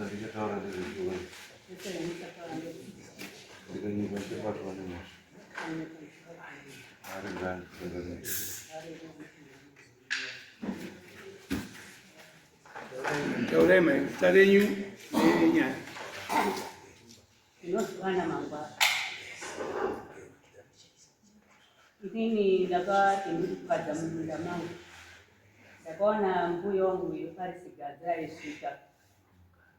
Ndikataura ndezvechiona ndikanyika ndichibatwa nemhosva ari ngani. Taurai mai, zita renyu nenyaya. Ndinozivana mangwana. Inini ndakati ndikukadza mumunda mangu, ndakaona mbuya wangu uyu ari sigadza aisvika.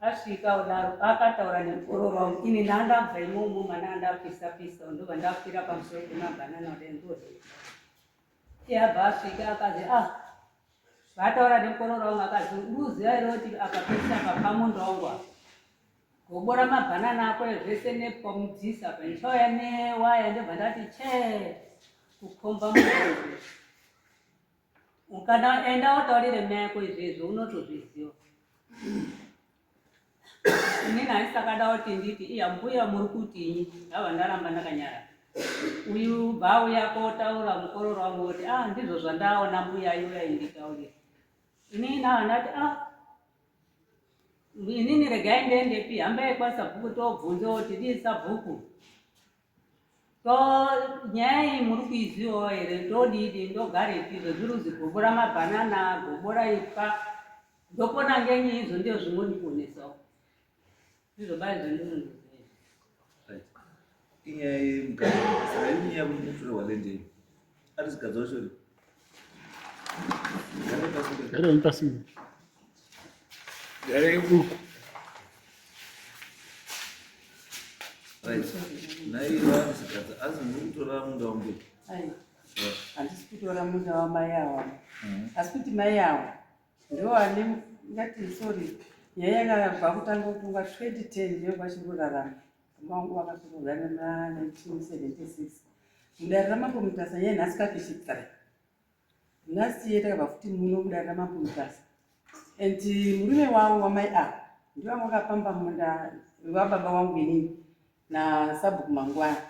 Asvika kudaro akataura nemukororo wangu, ini ndandabva imomo mana ndapisa pisa ndobva ndakwira pamusoro pemabhanana kudai ndozvo. Iye abva asvika akazi ah vataura nemukororo wangu akazi uruziva here kuti apa pese apa pamunda wangu apa gobora mabhanana ako zvese nepamudzisa apa ndichauya newaya ndobva ndati chee kukomba munda ukana enda utaurire mai yako izvezvo unotozviziva. Inini handisakada kuti nditi iya mbuya muri kutinyi ndabva ndaramba ndakanyara. Uyu bva auya kotaura mukororo wangu kuti ah ndizvo zvandaona mbuya iuya inditaurira. Inini ndabva ndati ah inini regai ndiendepi hambai kwasabhuku tobvunzewo tidii sabhuku. To nyaya iyi muri kuizivawo here ndodidi ndogarepi izvo zviri kuzi gobora mabhanana gobora ipwa ndopona ngenyi izvo ndiyo zvingondiponesawo ndizvo bai zvandinondoziva. Inyaya yemukadzi saka inyaya yekuti mutorerwa land yenyu ari zigadzi wacho ri Garai pasi. Garai uku. Right. Nhai vasikadzi asi muri kutora munda wangu. Handisi kutora munda wamai awa. Asi kuti mai awa ndivo vane ngati sorry nyaya yakabva kutanga kutonga 2010 ndiyo vachiri kurarama. Baba vangu vakasungurwa muna 1976 mudare raMambo Mutasa nyaya nhasi kafishi 3. Last year takabva futi muno mudare raMambo Mutasa and murume wavo wamai ava ndivo vanga vakapamba munda wababa wangu inini nasabhuku Mangwana.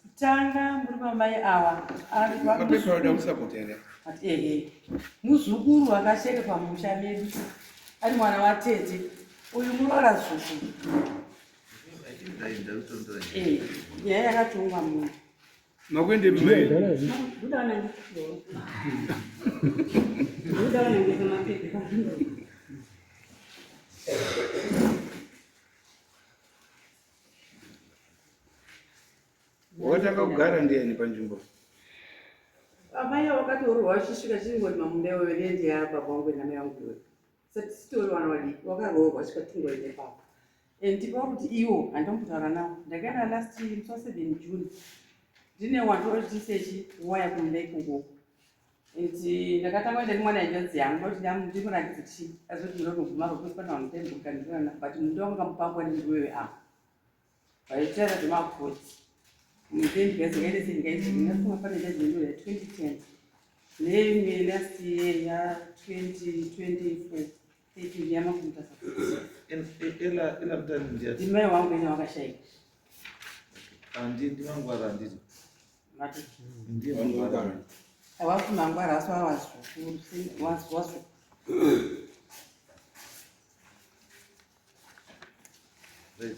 Kutanga murume wamai ava Mapepa anoda kusapota here? Ati ehe muzukuru akasheka pamusha medu ari mwana watete uyu muroora zukuru. Nyaya yakatongwa muno. Makuende mai. Wakatanga kugara ndiani panzvimbo? Amai wakatorohwa achisvika chingori mamunda iwewe nendi yababa wangu namai vangu iwewe. Satitori vana vadiki wakaroorwa chikatungwa ine papa. And pakuti iwo handombotaura nawo. Ndakaenda last musi wa 7 June. Ndine wandotisechi waya kumunda ikoko. And ndakatanga kuenda nemwana hanzvadzi yangu ndokuti ndimuratidze chii azoti ndinotoguma rokuti pane vanhu taimbokandirana but munda wanga mupangwa nendiwewe apa. Vaitaura zvemakoti. Then ndikazoenda sendikaiti ndinofunga pane judgment ya 2010 neimwe last year ya 2024 13 yamakumutasa. Ela ela mutani ndiye. Ndimai wangu ine wakashaika. Andi ndimangwara anditi. Mati. Ndiye mangwara. Awafu mangwara asi wawazukuru wasu. Right.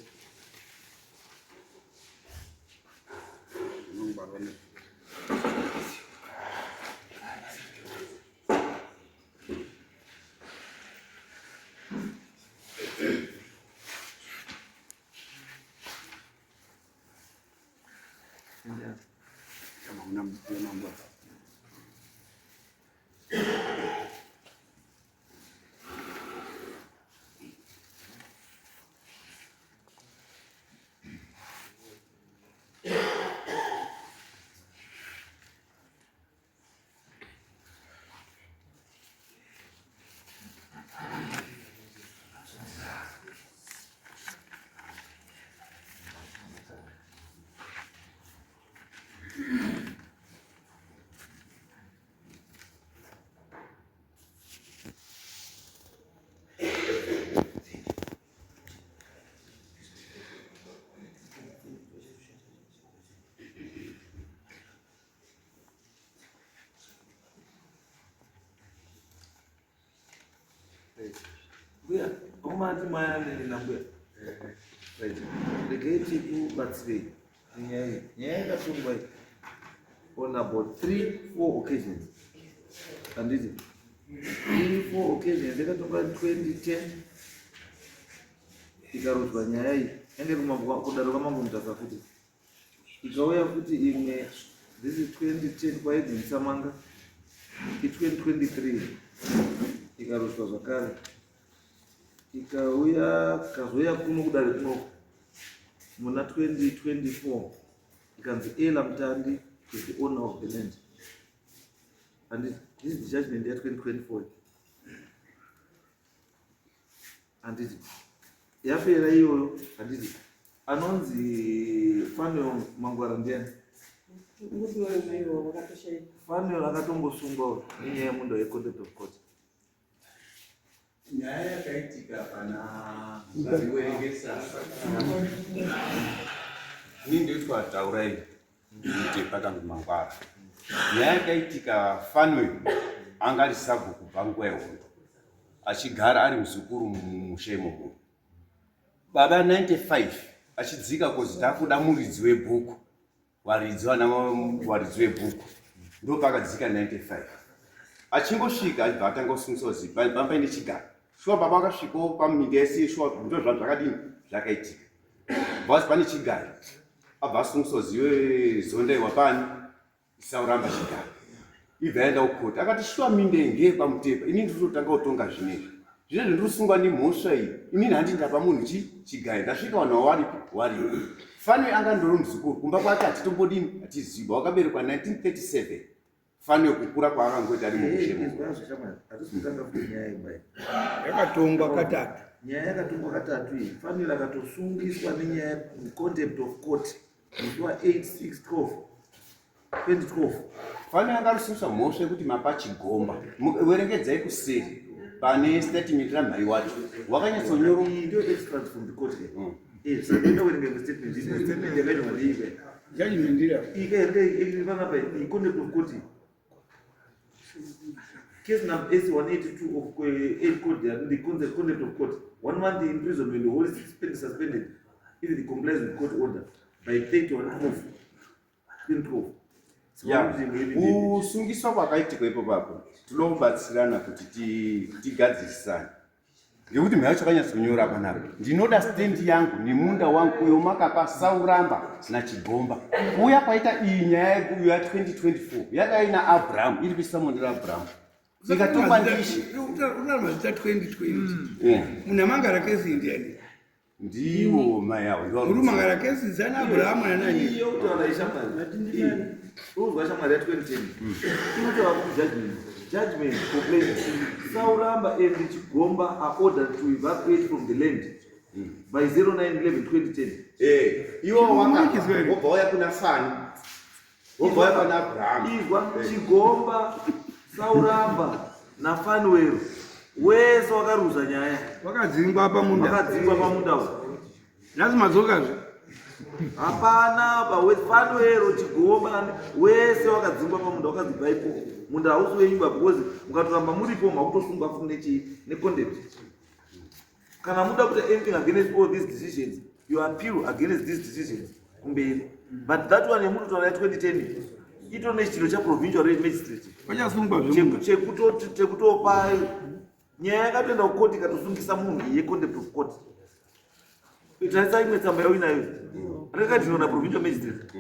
Mbuya, akomana timaya nambuya. Right. Regai tikubatsirei nenyaya iyi. Nyaya yakatongwa iyi on about three, four occasions. Handiti? Three, four occasions yakatongwa 2010 ikarodzwa nyaya iyi. Ende kudaro kwaMambo Mutasa futi. Ikauya futi imwe, this is 2010 kwaEdwin Samanga, i2023 ikarodzwa zvakare. Ikauya kazouya kuno kudare kunoko muna 2024 ikanzi Ella Mutandi is the owner of the land. And this is the judgment ya 2024. Handiti yapera iyoyo? Handiti anonzi Fanuel Mangwara ndiani? Murume wemaiwo wakatoshaika. Fanuel akatombosungwa nenyaya yemunda yecontempt of court. Nyaya yakaitika pana zvandiwerengesa ini ndoitwa Taurai Mutepa kana Mangwara. Nyaya yakaitika, Fanuel anga ari sabhuku kubva nguva yehondo, achigara ari muzukuru mumusha imomo. Baba 95 achidzika kozi takuda muridzi webhuku, varidzi, vana varidzi vebhuku, ndopakadzika 95. Achingosvika achibva atanga kusungisa kuzi paine chigaro. Shuwa baba vakasvikawo paminda yese, shuwa ndo zvanhu zvakadini zvakaitika, bvasi pane chigaro, abva asungisa kuzi zonda iwa pani isauramba chigaro. Ibva yaenda kukoti, akati shuwa minda iyi ngeyepaMutepa, inini ndiri kutotanga kutonga zvinezvi, zvinezvi ndiri kusungwa nemhosva iyi, inini handi ndapa munhu chigayo, ndasvika vanhu vawaripi waripo. Fanwe anga ndori muzukuru kumba kwake, hatitombodini, hatizivi, wakaberekwa 1937 Fanwe, kukura kwaakangoita ari mumushe. Hatisi kutanga futi nyaya imbai. Yakatongwa katatu. Nyaya yakatongwa katatu iyi. Fanuel akatosungiswa nenyaya contempt of court musi wa8 6 12 2012. Fanwe anga arisungiswa mhosva yekuti mapa chigomba. Werengedzai kuseri pane statement ramhai wacho wakanyatsonyoro. Iyi ndio extract from the court. Saka ndoenda kuverenga imwe statement. Imwe statement yakaitwa ndeipe? Judgment ira. Ika panapa iyi contempt of court, case number S 182 of 8 court, the contempt of court, one month imprisonment, whole suspended if it complies with court order by 31 12 2012. Ya, kusungiswa kwakaitika ipo papo, tinoda kubatsirana kuti tigadzirisane, ngekuti mhaya yacho yakanyatsonyora panapa: ndinoda stendi yangu nemunda wangu uyo makapa Sauramba naChigomba. Kuuya kwaita iyi nyaya ya2024 yakaina Abrahamu, iri kuisa raAbrahamu, ikatongwa ndishi. Una mazita 2020. Munhu amangara kesi ndiani? Ndiwo mai avo. Muri mangara kesi dzana Abrahamu nanani? Iyo kutaura ishamwari, uzwa shamwari ya2010 inotaura kuti judgment complaint, Sauramba and Chigomba are ordered to evacuate from the land by 09 11 2010. Iwo wobva uya kuna Fani, wobva uya pana Abrahamu. Izwa, Chigomba, Sauramba naFanuel wese wakaruza nyaya. Wakadzingwa pamunda. Wakadzingwa pamunda uyu. Nhasi madzokazve. Hapana, paFanuel, Chigomba, wese wakadzingwa pamunda, wakadzibva ipo. Munda hausi wenyumba, because mukatoramba muripo makutosungwa futi nechii, necontempt. Kana muda kuita anything against all these decisions, you appeal against these decisions kumberi. But that one yemunotaura ya2010 itori nechitiro chaprovincial magistrate. Vachasungwa zvemunda. Chekutopa nyaya yakatoenda kukoti, ikatosungisa munhu iyi yecontempt of court. Tarisa imwe tsamba yauinayo rakadhinwa naprovincial magistrate.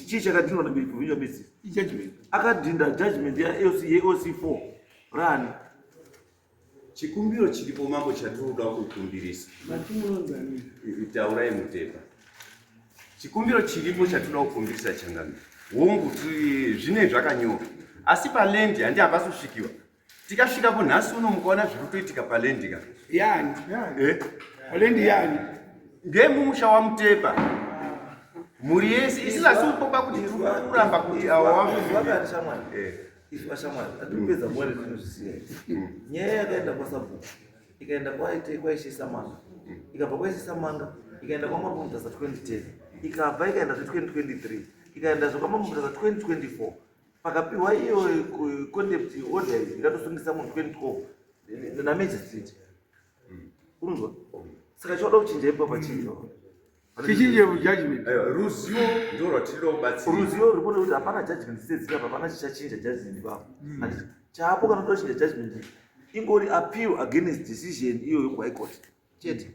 Chii chakadhinwa naprovincial magistrate? Ijudgment. Akadhinda judgment yaLC, yeOC 4 rani. Chikumbiro chiripo mambo chatinoda kukumbirisa. Matimunonzanira. Taurai Mutepa. Chikumbiro chiripo chatinoda kukumbirisa, changamire, hongu zvine zvakanyorwa, asi palendi handi hapasi kusvikiwa. Tikasvikapo nhasi uno mukaona zviri kutoitika palendi ka. Yani? Eh? Palendi yani? Ngemumusha waMutepa, mhuri yese isingasiupopa kuti tiri kuramba kuti awa. Izwakani shamwari? Izwa shamwari, atiripedza nguva netinozvisiya. Nyaya yakaenda kwasabhuku, ikaenda kwaite kwaIshe Samanga, ikabva kwaIshe Samanga ikaenda kwaMambo Mutasa 2010, ikabva ikaenda zve2023, ikaendazve kwaMambo Mutasa 2024, pakapiwa iyo contempt order iyi ikatosungisa munhu 2012. Namagistrate. Unonzwa? Saka chauda kuchinja ipapo chinja. Chichinje judgment. Aiwa, ruzivo ndo rwatinoda kubatsira. Ruzivo ruripo nekuti hapana judgment dzisedzika hapana chichachinja judgment ipapo. Handiti chaapo kana uda kuchinja judgment ingori appeal against decision iyoyo kuhigh court chete.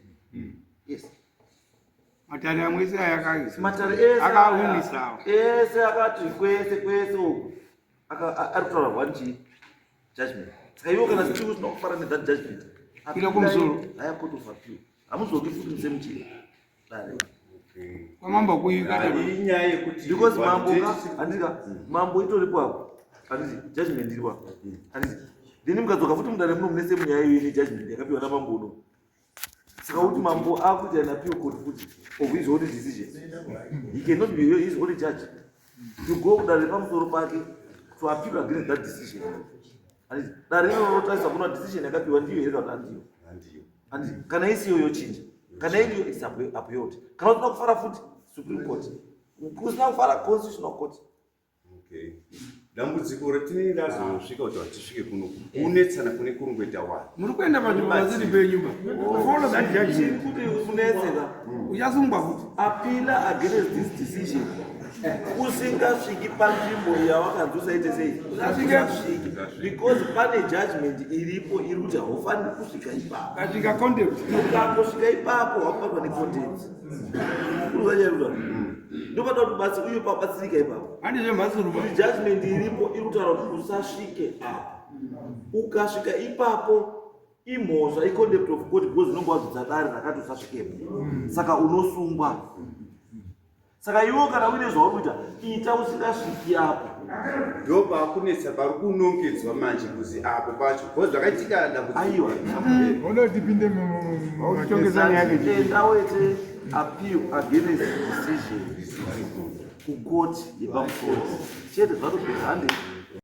Yes. Matare amwe ese aya Matare ese akawinisawo. Ese akati kwese kwese uku ari kutaura one chii judgment. Saka iwe kana still usina kufara nethat judgment, Ila kumusoro. Higher court of appeal. Hamuzoki futi musemuchii dare. Kwamambo kuika. Inyaya yekuti Because mambo ka handika mambo itoripo apo, handiti judgment iripo apo, handiti then mukadzoka futi mudare muno mune same nyaya iyoyo nejudgment yakapiwa namambo uno. Saka kuti mambo akuita an appeal court futi of his own decision, he cannot be his own judge. To go kudare pamusoro pake to appeal against that decision, handiti dare iroro rotarisa kuna decision yakapiwa ndiyo here kana kuti handiyo. Handiyo. Handiti kana isiyo yochinja, kana iriyo it's upheld. Kana usina kufara futi, Supreme Court. Usina kufara, Constitutional Court. Okay. Dambudziko ratinenge razosvika kuti hatisvike kuno kunetsana kune kurungoita wani. Muri kuenda panzvimbo pasiri penyu ba. Follow that judgment. Kuti unetseka, Uchasungwa futi. Appeala against this decision usingasviki panzvimbo yawakanzi usaite sei. Usasvike. Usasviki, because pane judgment iripo iri kuti haufaniri kusvika ipapo. Kasvika, contempt. Ukangosvika ipapo wakubatwa necontempt. Uruzanyarura ndopada kuti batsi uye pabatsirika ipapo. Handi zvemhasuru ba. Kuti judgment iripo iri kutaura kuti usasvike apo. Ukasvika ipapo imhosva, icontempt of court, because unonge wazvidza dare rakati usasvikepo, saka unosungwa. Saka iwo kana uine zvauri kuita, ita usingasviki apo. Ndo paakunetsa, pari kunongedzwa manje kuzi apo pacho because zvakaitika dambudziko. Aiwa. Ona tipinde. Wautongesa nyaya yake. Enda uite appeal against decision kukoti yepamusoro chete, zvatopera, hande.